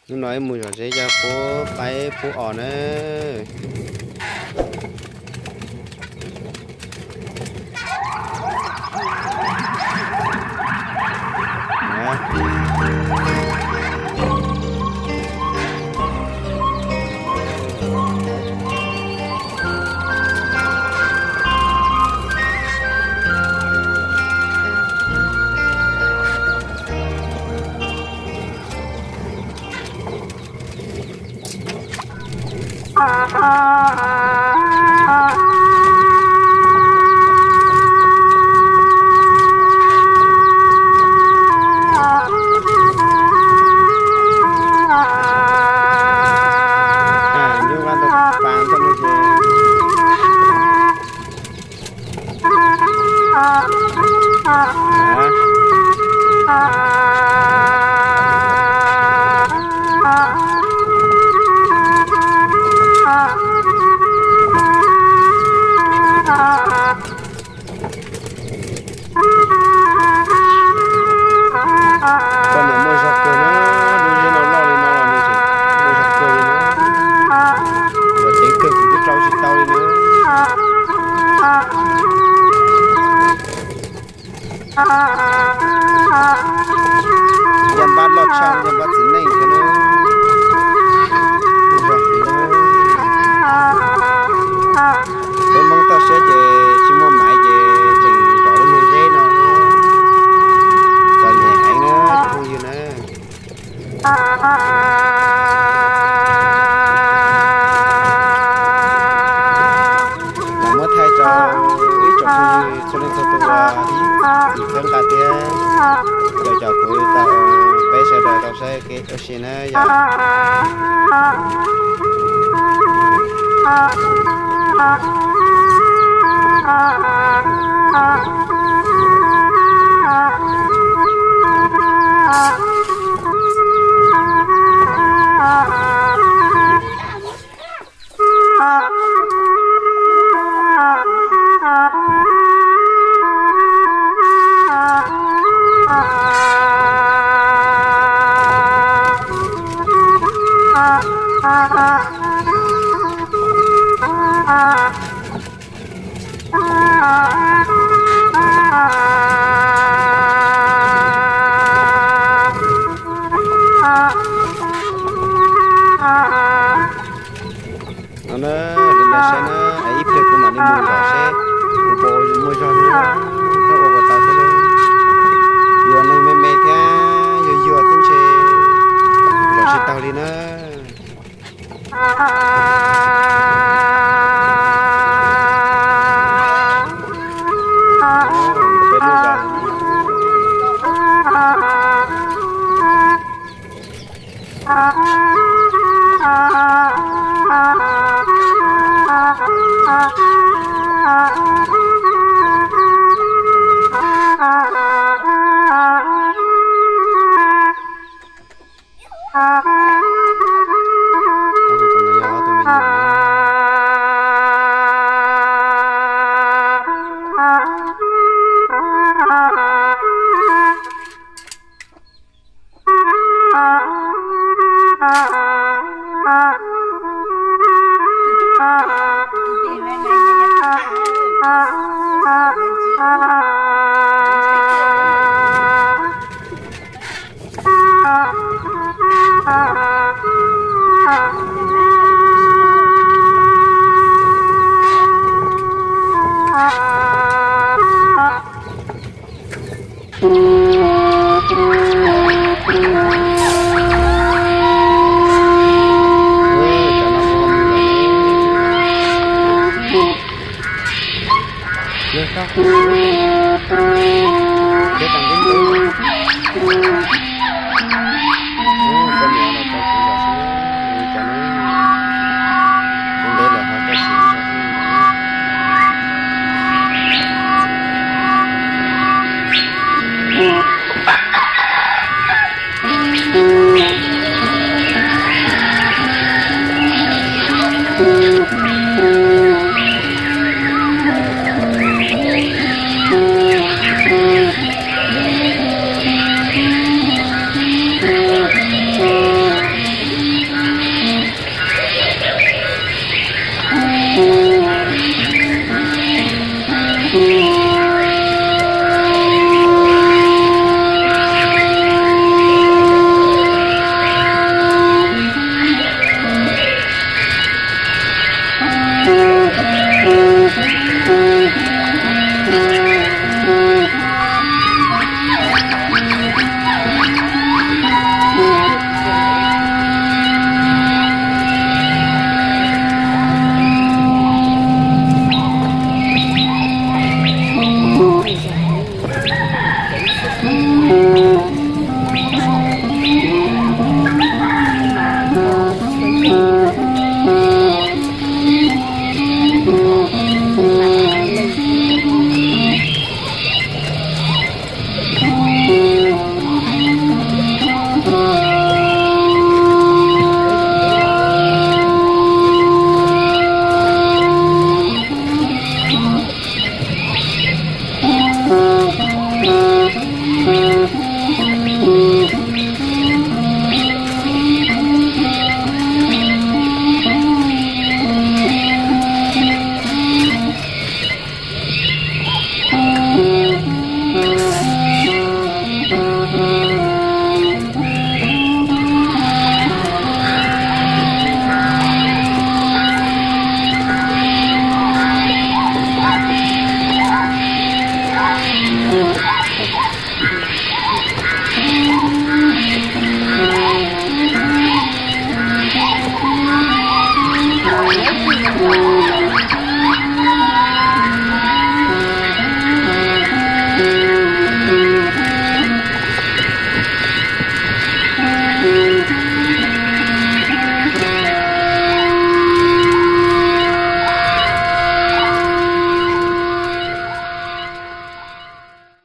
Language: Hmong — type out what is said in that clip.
Hnub no wb mus zom zeb coj pub qaib pub os na. Poj niam muaj zog kawg na, lub zeb no loj li no los nws tseem muaj zog kawg li na. Yog ceev kawg kuv twb rau tsis tau li na. Yaj npab loj tshaj yaj npab txiv neej thiab na. Muaj zog heev na. Peb Hmoob toj siab ces tsis muaj maiv ces tseem zov lub niag zeb no. Txom nyem heev na cov phooj ywg na. Muab thaij rau ib tsoom phooj ywg txhua leej txhua tus uas ib txwm txhawb nqa thiab caum caum kuv tau, peb sawv daws tau saib kev ua si na yom. No na, saib na, ib pliag kuv mam li mus zov seb kuv puas muaj zog thiab, thiab ua puas tau thiab na. Yuav neeg me me thiab yuag yuag xwb ntshe zov tsis taug li na. Peb lub zos